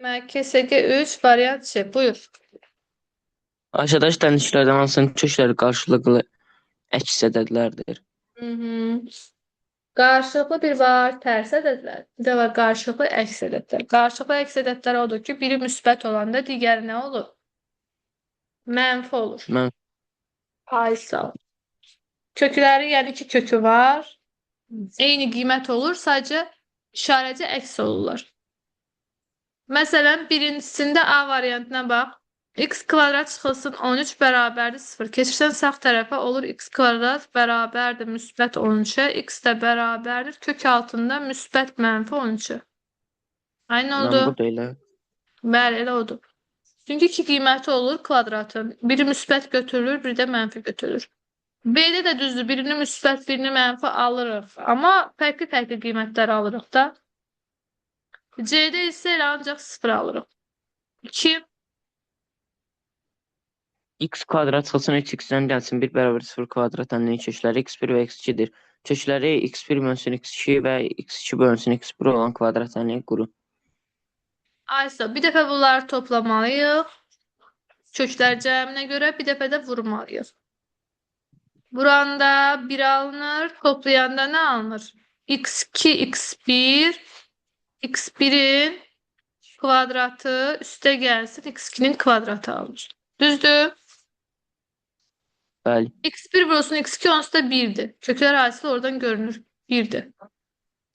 Demək, KSG 3 variant C. Buyur. Aşağıdakı dənizçilərdən hansının kökləri qarşılıqlı əks ədədlərdir? Hı -hı. Qarşılıqlı bir var tərs ədədlər, bir də var qarşılıqlı əks ədədlər. Qarşılıqlı əks ədədlər odur ki, biri müsbət olanda digəri nə olur? Mənfi olur. Mən Ay sağ ol. Kökləri, yəni iki kökü var. Eyni qiymət olur, sadəcə işarəci əks olurlar. Məsələn, birincisində A variantına bax. X kvadrat çıxılsın 13 bərabərdir 0. Keçirsən sağ tərəfə olur x kvadrat bərabərdir müsbət 13-ə. X də bərabərdir kök altında müsbət mənfi 13-ə. Aynı mən oldu. burada elə. Bəli, elə odur. Çünki iki qiyməti olur kvadratın. Biri müsbət götürülür, biri də mənfi götürülür. B-də də düzdür, birini müsbət, birini mənfi alırıq. Amma fərqli-fərqli qiymətlər alırıq da. C-də isə elə ancaq 0 alırıq. 2. X kvadrat çıxılsın 3x-dən gəlsin 1 bərabər 0 kvadrat ənliyin kökləri x1 və x2-dir. Kökləri x1 bölünsün x2 və x2 bölünsün x1 olan kvadrat ənliyi qurun. Aysa, bir dəfə bunları toplamalıyıq. Köklər cəminə görə bir dəfə də vurmalıyıq. Buranda 1 alınır. Toplayanda nə alınır? X2, x1, x1-in kvadratı üstə gəlsin, x2-nin kvadratı alınır. Düzdür? Bəli. X1 vurulsun x2 onsuz da 1-dir. Köklər hasili oradan görünür. 1-dir.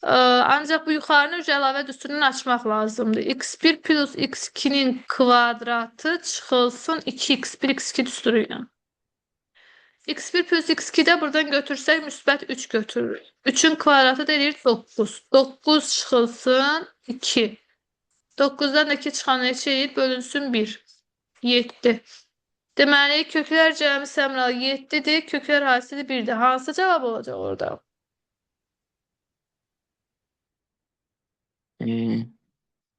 Ancaq bu yuxarını əlavə düsturundan açmaq lazımdır. X1 plus x2-nin kvadratı çıxılsın 2x1 x2 düsturu ilə. X1 plus x2 də buradan götürsək müsbət 3 götürürük. 3-ün kvadratı da eləyir 9. 9 çıxılsın 2. 9-dan da 2 çıxan neçə eləyir? Bölünsün 1. 7. Deməli, köklər cəmi Səmral 7-dir, köklər hasili 1-dir. Hansı cavab olacaq orada?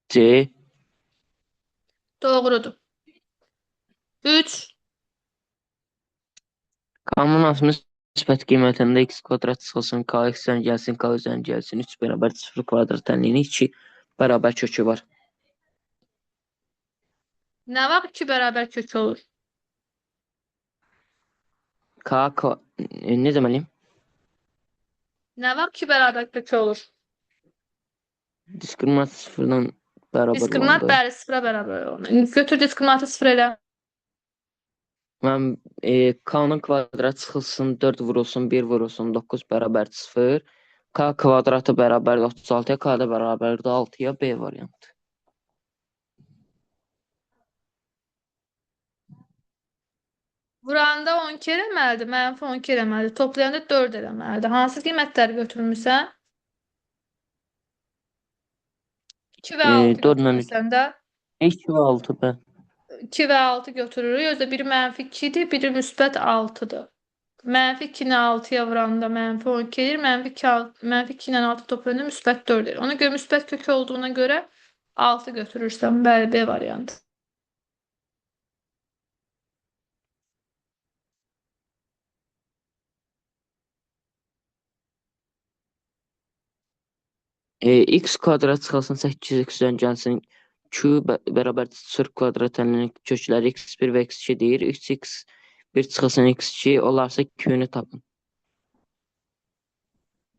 C. Doğrudur. 3. K-nın müsbət qiymətində x kvadrat çıxılsın k x-dən gəlsin k üzərinə gəlsin 3 bərabər 0 kvadrat ənliyinin 2 bərabər kökü var. Nə vaxt 2 bərabər kök olur? K nə deməliyim? Nə vaxt 2 bərabər kök olur? Diskriminant sıfırdan bərabər Diskriminant olanda. bəli sıfıra bərabər olanda. İndi götür diskriminantı sıfır elə. Mən K-nın kvadratı çıxılsın 4 vurulsun 1 vurulsun 9 bərabər 0. K kvadratı bərabərdir 36-ya, K da bərabərdir 6-ya, B variantı. Vuranda 12 eləməlidir, mənfi 12 eləməlidir. Toplayanda 4 eləməlidir. Hansı qiymətləri götürmüsən? 2 və 6 4 ilə götürmüsən də. 2 və 6 bəli. 2 və 6 götürürük. Özü də biri mənfi 2-dir, biri müsbət 6-dır. Mənfi 2-ni 6-ya vuranda mənfi 12 eləyir. Mənfi 2, mənfi 2 ilə 6 toplayanda müsbət 4 eləyir. Ona görə müsbət kökü olduğuna görə 6 götürürsən. Bəli, B variantı. X kvadrat çıxılsın 8x-dən gəlsin Q bərabər 0 kvadrat ənlinin kökləri x1 və x2 deyir. 3x 1 çıxılsın x2 olarsa Q-nü tapın.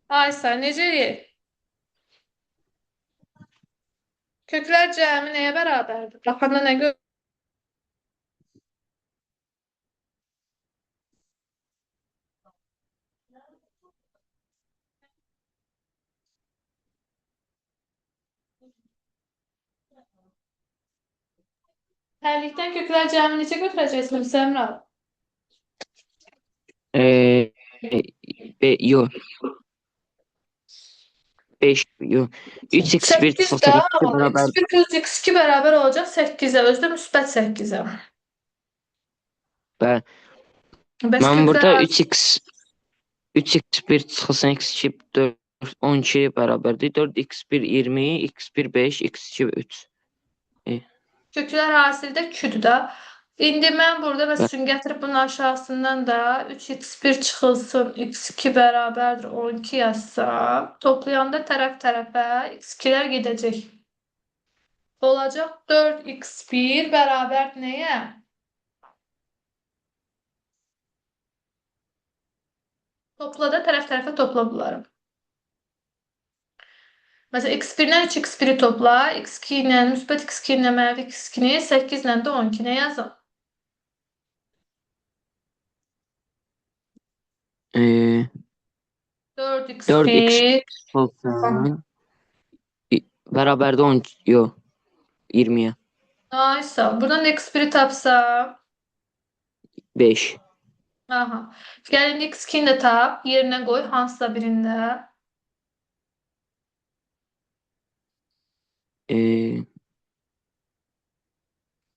Aysa, necə eləyək? Köklər cəmi nəyə bərabərdir? Baxanda nə gör? Tərlikdən köklər cəmi necə götürəcəksən Səmra? B, yox. 5, yox. 3x1 8 çıxılsın də x2 bərabər x1 plus x2 bərabər olacaq 8-ə, özü də müsbət 8-ə. Bəli. Bəs Mən köklər burada 3x 3x1 çıxılsın x2 4 12 bərabərdir. 4x1 20, x1 5, x2 3. Köklər hasili də Q-dür də. İndi mən burada məsəl üçün gətirib bunun aşağısından da 3x1 çıxılsın, x2 bərabərdir 12 yazsam, toplayanda tərəf tərəfə x2-lər gedəcək. Olacaq 4x1 bərabər nəyə? Topla da tərəf tərəfə topla bunları. Məsələn, x1-dən 3x1-i topla, x2 ilə müsbət x2 ilə mənfi x2-ni, 8 ilə də 12 nə yazım? E, 4x1 4x olsun. Bərabərdir 10, yox, 20-yə. Neyse, buradan x1-i tapsam. 5. Aha. Gəlin x2-ni də tap, yerinə qoy hansısa birində. E,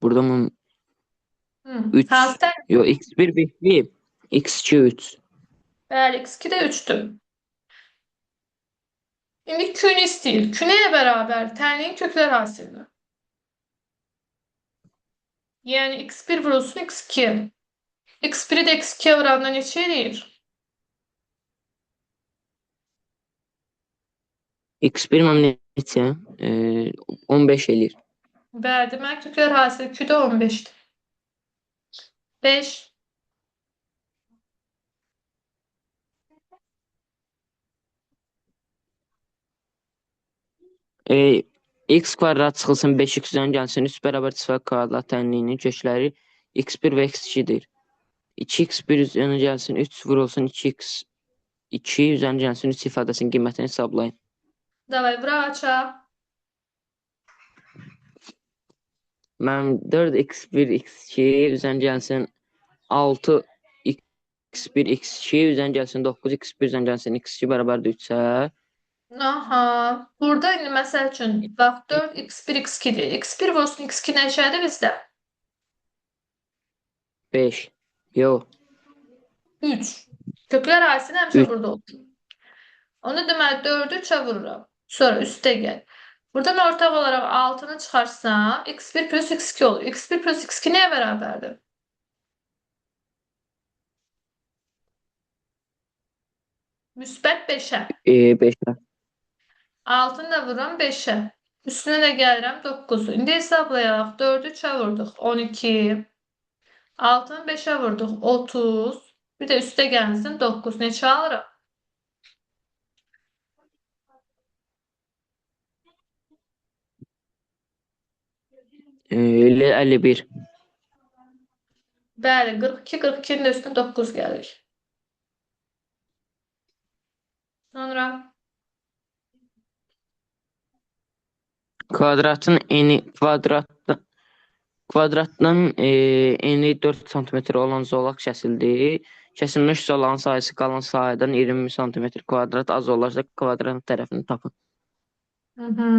burada mı Hı. 3? Hansı tər? Yox, x1 5, x2 3. Bəli, x2 də 3-dür. İndi Q-ni istəyir. Q nəyə bərabər? Tənliyin köklər hasilinə. Yəni x1 vurulsun x2. X1-i də x2-yə vuranda neçə eləyir? X1 mənim neçə? 15 eləyir. Bəli, deməli köklər hasili Q də 15-dir. 5. E, x kvadrat çıxılsın 5x üzərinə gəlsin 3 bərabər 0 kvadrat tənliyinin kökləri x1 və x2-dir. 2x1 üzərinə gəlsin 3 vurulsun 2x 2 üzərinə gəlsin 3 ifadəsinin qiymətini hesablayın. Davay, vuraq açaq. Mənim 4x1 x2 üzərinə gəlsin 6 x1 x2 üzərinə gəlsin 9 x1 üzərinə gəlsin x2 bərabərdir 3-ə. Aha. Burada indi məsəl üçün bax 4x1 x2-dir. X1 vurulsun x2 neçədir bizdə? 5. Yox. 3. Köklər hasili həmişə 3. burada olur. Onu deməli 4-ü 3-ə vururam. Sonra üstə gəl. Buradan ortaq olaraq 6-nı çıxarsam x1 plus x2 olur. X1 plus x2 nəyə bərabərdir? Müsbət 5-ə. 5-ə. 6-nı da vururam 5-ə. Üstünə də gəlirəm 9-u. İndi hesablayaq. 4-ü 3-ə vurduq. 12. 6-nı 5-ə vurduq. 30. Bir də üstə gəlsin 9. Neçə alırıq? Elə 51. Bəli, 42, 42-nin də üstünə 9 gəlir. Sonra Kvadratın eni kvadratdan eni 4 sm olan zolaq kəsildi. Kəsilmiş zolağın sahəsi qalan sahədən 20 sm kvadrat az olarsa kvadratın tərəfini tapın. Hı -hı.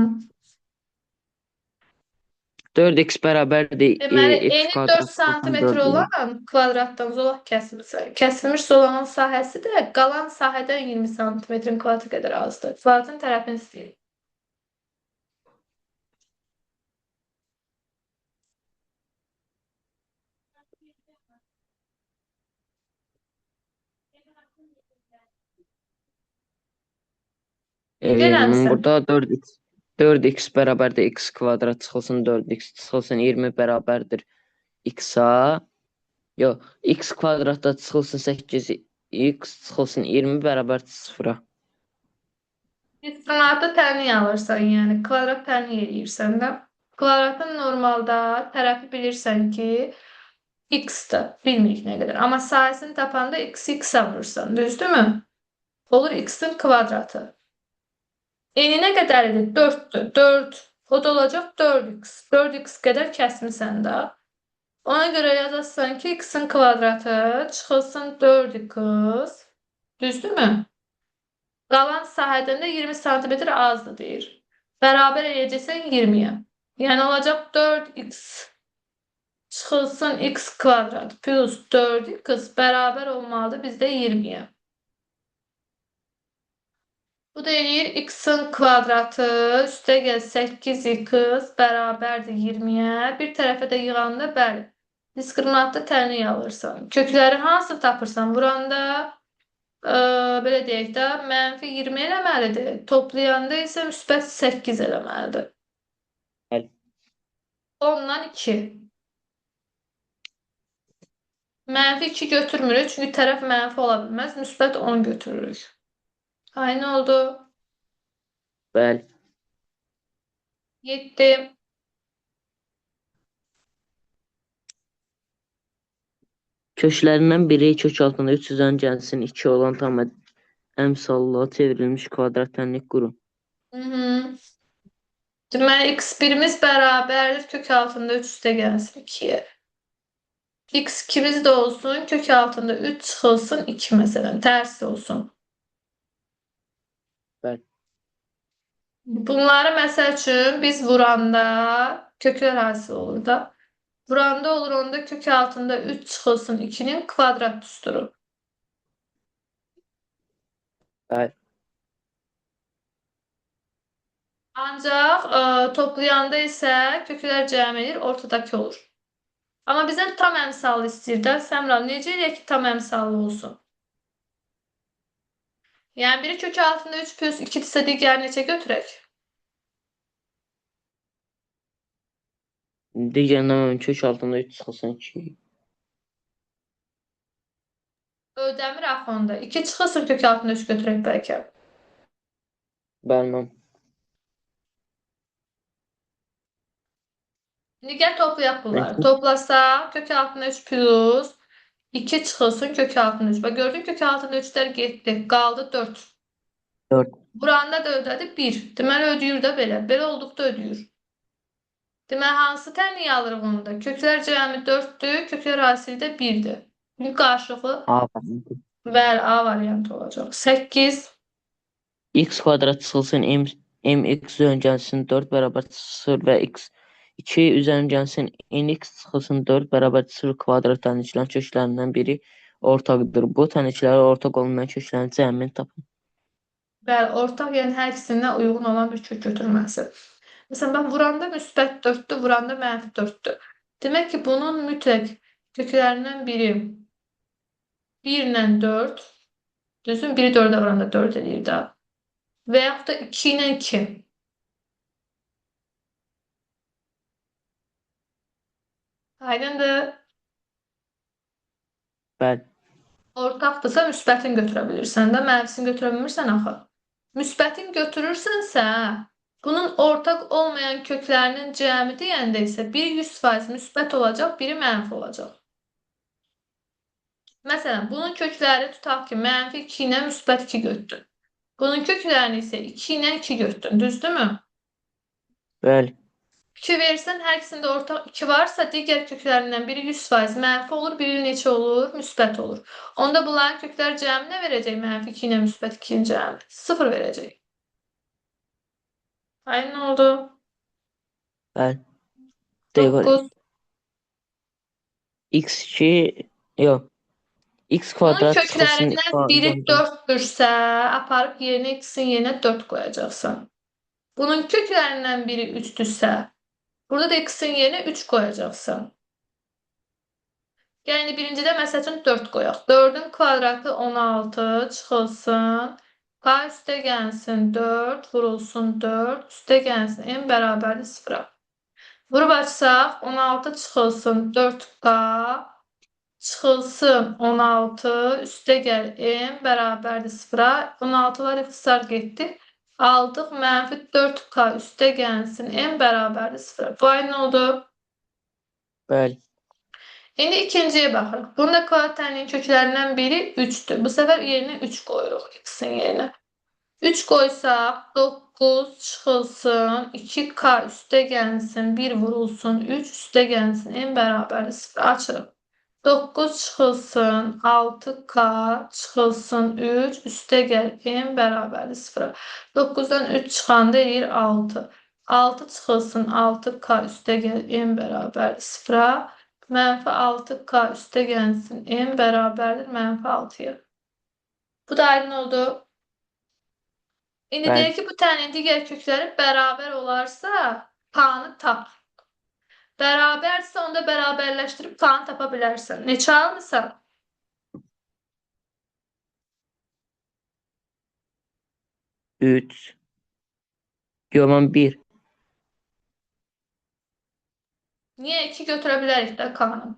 4x bərabərdir Deməli, x eni 4 kvadrat sm 4 olan kvadratdan zolaq kəsilmişsə, kəsilmiş zolağın sahəsi də qalan sahədən 20 sm-in kvadratı qədər azdır. Kvadratın tərəfini istəyir. Eləmisən? Burada 4x bərabərdir x kvadrat çıxılsın 4x çıxılsın 20 bərabərdir x-a. Yox, x kvadratda çıxılsın 8x çıxılsın 20 bərabər 0-a. Diskriminatı tənlik alırsan, yəni kvadrat tənlik eləyirsən də. Kvadratın normalda tərəfi bilirsən ki, x-dir. Bilmirik nə qədər. Amma sahəsini tapanda x-i x-a vurursan, düzdürmü? Olur x-in kvadratı. Eni nə qədər idi? 4-dür. 4. O da olacaq 4x. 4x qədər kəsmisən də. Ona görə yazasan ki, x-in kvadratı çıxılsın 4x. Düzdürmü? Qalan sahədən də 20 sm azdır deyir. Bərabər eləyəcəksən 20-yə. Yəni olacaq 4x çıxılsın x kvadrat plus 4x bərabər olmalıdır bizdə 20-yə. Bu da eləyir x-in kvadratı üstə gəl 8x bərabərdir 20-yə. Bir tərəfə də yığanda bəli. Diskriminantda tənlik alırsan. Kökləri hansı tapırsan? Vuranda belə deyək də mənfi 20 eləməlidir. Toplayanda isə müsbət 8 eləməlidir. Bəli. 10-dan 2. Mənfi 2 götürmürük, çünki tərəf mənfi ola bilməz. Müsbət 10 götürürük. Aynı oldu. Bəli. 7. Köklərindən biri kök altında 3 üzərinə gəlsin 2 olan tam əmsallığa çevrilmiş kvadrat tənlik qurun. Hı -hı. Deməli, x1-imiz bərabərdir kök altında 3 üstə gəlsin 2-yə. X2'miz də olsun, kök altında 3 çıxılsın 2 məsələn, tərsi olsun. Bəli. Bunları məsəl üçün biz vuranda köklər hasil olur da. Vuranda olur onda kök altında 3 çıxılsın 2-nin kvadrat düsturu. Bəli. Ancaq toplayanda isə köklər cəm edir, ortadakı olur. Amma bizdən tam əmsallı istəyir də. Səmra, necə eləyək ki, tam əmsallı olsun? Yəni, biri kök altında 3 plus 2 isə digərini neçə götürək? Digərindən mən kök altında 3 çıxılsın 2. Ödəmir axı onda. 2 çıxılsın kök altında 3 götürək bəlkə. Bəli, mən. İndi gəl toplayaq bunları. Toplasaq kök altında 3 plus 2 çıxılsın kök altında 3. Bax, gördün kök altında 3-lər getdi. Qaldı 4. 4. Buranda da ödədi 1. Deməli, ödəyir də belə. Belə olduqda ödəyir. Deməli, hansı tənliyi alırıq onda? Köklər cəmi 4-dür, köklər hasili də 1-dir. Çünki qarşılıqlı A variantı. bəli, A variantı olacaq. 8. X kvadrat çıxılsın m, mx üzərinə gəlsin 4 bərabər 0 və x 2 üzərinə gəlsin nx çıxılsın 4 bərabər 0 kvadrat tənliklərin köklərindən biri ortaqdır. Bu tənliklərə ortaq olmayan köklərin cəmini tapın. Bəli, ortaq, yəni hər ikisindən uyğun olan bir kök götürməsi. Məsələn, bax, vuranda müsbət 4-dür, vuranda mənfi 4-dür. Demək ki, bunun mütləq köklərindən biri 1 ilə 4, düzün, biri 4-ə vuranda 4 eləyir də. Və yaxud da 2 ilə 2. Aydındır. Bəli. Ortaqdırsa müsbətin götürə bilirsən də, mənfisini götürə bilmirsən axı. Müsbətin götürürsənsə, bunun ortaq olmayan köklərinin cəmi deyəndə isə biri 100% müsbət olacaq, biri mənfi olacaq. Məsələn, bunun kökləri tutaq ki, mənfi 2 ilə müsbət 2 götürdün. Bunun köklərini isə 2 ilə 2 götürdün, düzdürmü? Bəli. 2 verirsən, hər ikisində ortaq 2 varsa, digər köklərindən biri 100% mənfi olur, biri neçə olur? Müsbət olur. Onda bunların köklər cəmi nə verəcək? Mənfi 2 ilə müsbət 2-nin cəmi. 0 verəcək. Aydın oldu. Bəli. D variantı. 9. X2 yox. X Bunun kvadrat çıxılsın köklərindən biri 4-dürsə, aparıb yerinə x-in yerinə 4 qoyacaqsan. Bunun köklərindən biri 3-dürsə, burada da x-in yerinə 3 qoyacaqsan. Yəni, birincidə məsəl üçün 4 qoyaq. 4-ün kvadratı 16 çıxılsın. K üstə gəlsin 4, vurulsun 4, üstə gəlsin m bərabərdir 0-a. Vurub açsaq, 16 çıxılsın 4K, çıxılsın 16, üstə gəl m bərabərdir 0-a. 16-lar ixtisar getdi. Aldıq mənfi 4K üstə gəlsin m bərabərdir 0-a. Bu ay nə oldu? Bəli. İndi ikinciyə baxırıq. Bunda kvadrat tənliyin köklərindən biri 3-dür. Bu səfər yerinə 3 qoyuruq x-in yerinə. 3 qoysaq 9 çıxılsın, 2K üstə gəlsin, 1 vurulsun, 3 üstə gəlsin, m bərabərdir 0. Açırıq. 9 çıxılsın, 6K çıxılsın, 3 üstə gəl, m bərabərdir 0. 9-dan 3 çıxanda eləyir 6. 6 çıxılsın, 6K üstə gəl, m bərabərdir 0-a. Mənfi 6K üstə gəlsin, m bərabərdir mənfi 6-ya. Bu da aydın oldu. İndi Bəli. deyək ki, bu tənliyin digər kökləri bərabər olarsa, K-nı tap. Bərabərsə, onda bərabərləşdirib K-nı tapa bilərsən. Neçə almısan? 3. Yox, mən 1. Niyə 2 götürə bilərik də K-nı?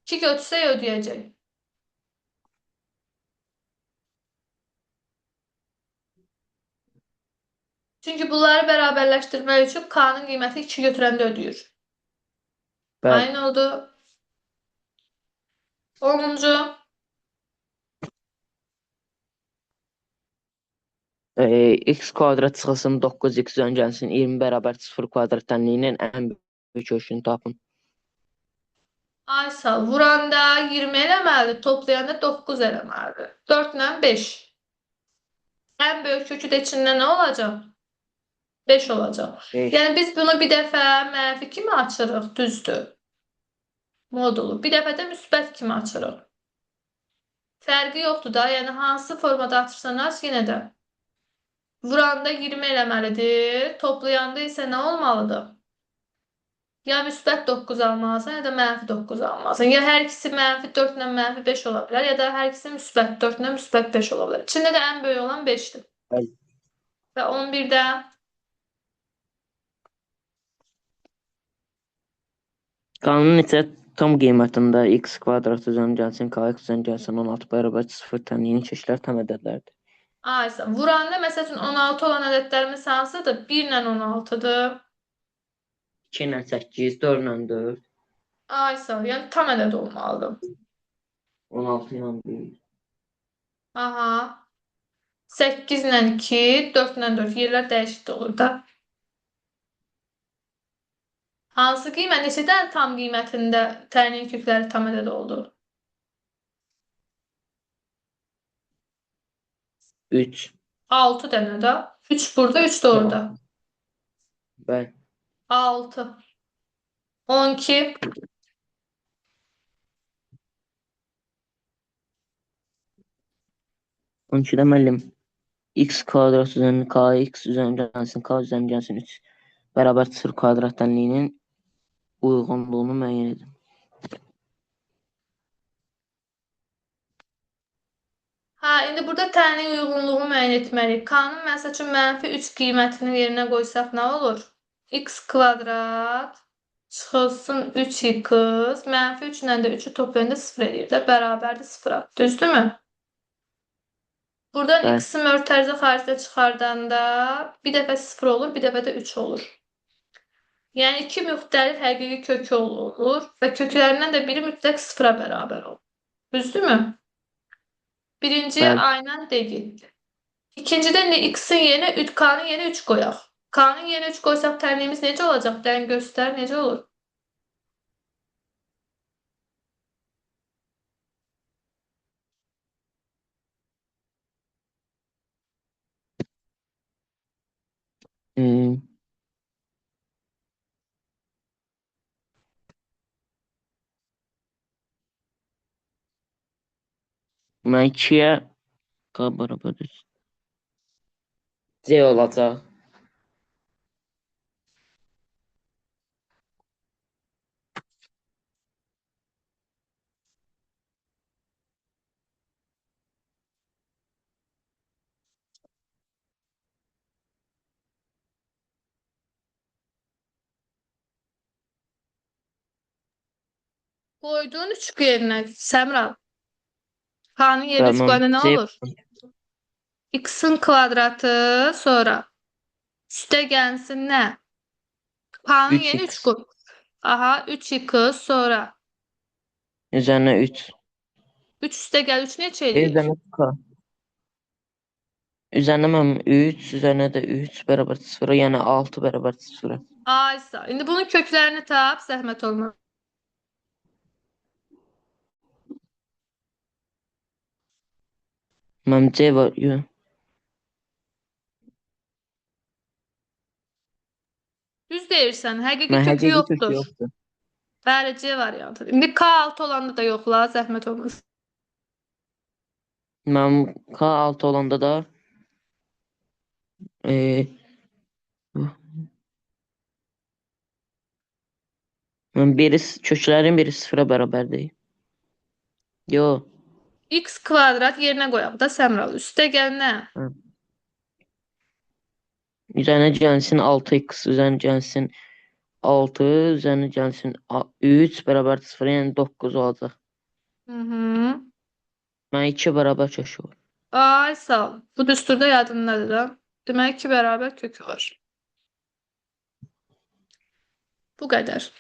2 götürsək ödəyəcək. Çünki bunları bərabərləşdirmək üçün K-nın qiyməti 2 götürəndə ödəyir. Bəli. Aynı oldu. 10-cu. X kvadrat çıxılsın 9x öncəlsin 20 bərabər 0 kvadrat tənliyinin ən böyük kökünü tapın. Aysel, vuranda 20 eləməlidir, toplayanda 9 eləməlidir. 4 ilə 5. Ən böyük kökü də içində nə olacaq? 5 olacaq. 5. Yəni biz bunu bir dəfə mənfi kimi açırıq, düzdür. Modulu. Bir dəfə də müsbət kimi açırıq. Fərqi yoxdur da, yəni hansı formada açırsan aç, yenə də vuranda 20 eləməlidir, toplayanda isə nə olmalıdır? Ya müsbət 9 almalısan, ya da mənfi 9 almalısan. Ya hər ikisi mənfi 4 ilə mənfi 5 ola bilər, ya da hər ikisi müsbət 4 ilə müsbət 5 ola bilər. İçində də ən böyük olan 5-dir. Bəli. Və 11-də Qanun neçə tam qiymətində x kvadrat üzərinə gəlsin, kx üzərinə gəlsin 16 bərabər 0 tənliyinin kökləri tam ədədlərdir. Aysa, vuranda məsəl üçün 16 olan ədədlərimiz hansıdır? 1 ilə 16-dır. 2 ilə 8, 4 ilə 4, Aysa, yəni tam ədəd olmalıdır. 16 ilə 1. Aha. 8 ilə 2, 4 ilə 4. Yerlər dəyişiklik olur da. Hansı qiymət? Neçə dənə tam qiymətində tənliyin kökləri tam ədəd oldu? 3. 6 dənə də. 3 burada, 3 də orada. Bəli. 6. 12. 12-də müəllim x kvadrat üzərinə kx üzərinə gəlsin, k üzərinə gəlsin 3 bərabər 0 kvadrat tənliyinin uyğunluğunu müəyyən edin. Hə, indi burada tənlik uyğunluğu müəyyən etməliyik. K-nın məsəl üçün mənfi 3 qiymətini yerinə qoysaq nə olur? X kvadrat çıxılsın 3x, mənfi 3 ilə də 3-ü toplayanda 0 eləyir də, bərabərdir 0-a. Düzdürmü? Buradan x-i mötərizə xaricdə çıxardanda bir dəfə 0 olur, bir dəfə də 3 olur. Yəni iki müxtəlif həqiqi kökü olur və köklərindən də biri mütləq 0-a bərabər olur. Düzdürmü? Birinci Bəli. aynen D getdi. İkincidə indi x-in yerinə 3, k-nın yerinə 3 qoyaq. K-nın yerinə 3 qoysaq tənliyimiz necə olacaq? Dən göstər, necə olur? Mən 2-yə K bərabər 3. C olacaq. Qoyduğun 3 yerinə Səmra. K-nın yerinə 3 Tamam. qoyanda nə C olur? X-in kvadratı sonra üstə gəlsin nə? K-nın yerinə 3 3x. qoy. Aha, 3x sonra Üzərinə 3. 3 üstə gəl 3 neçə eləyir? Üzərinə K. Üzərinə mən 3, üzərinə də 3 bərabər 0, yəni 6 bərabər 0. Aysa. İndi bunun köklərini tap, zəhmət olmaz. Mən C var. Yox. Düz deyirsən, həqiqi Mən kökü həqiqi kökü yoxdur. yoxdur. Bəli, C variantıdır. İndi K6 olanda da yoxla, zəhmət olmaz. Mən K6 olanda da e, mən biri köklərin biri sıfıra bərabərdir. Yox. X kvadrat yerinə qoyaq da Səmral. Üstə gəl nə? Hə. Üzərinə gəlsin 6x, üzərinə gəlsin 6 üzərinə gəlsin 3 bərabər 0, yəni 9 olacaq. Hı -hı. Mən 2 bərabər kökü var. Ay sağ ol. Bu düsturda yadındadır da. Demək 2 bərabər kökü var. Bu qədər.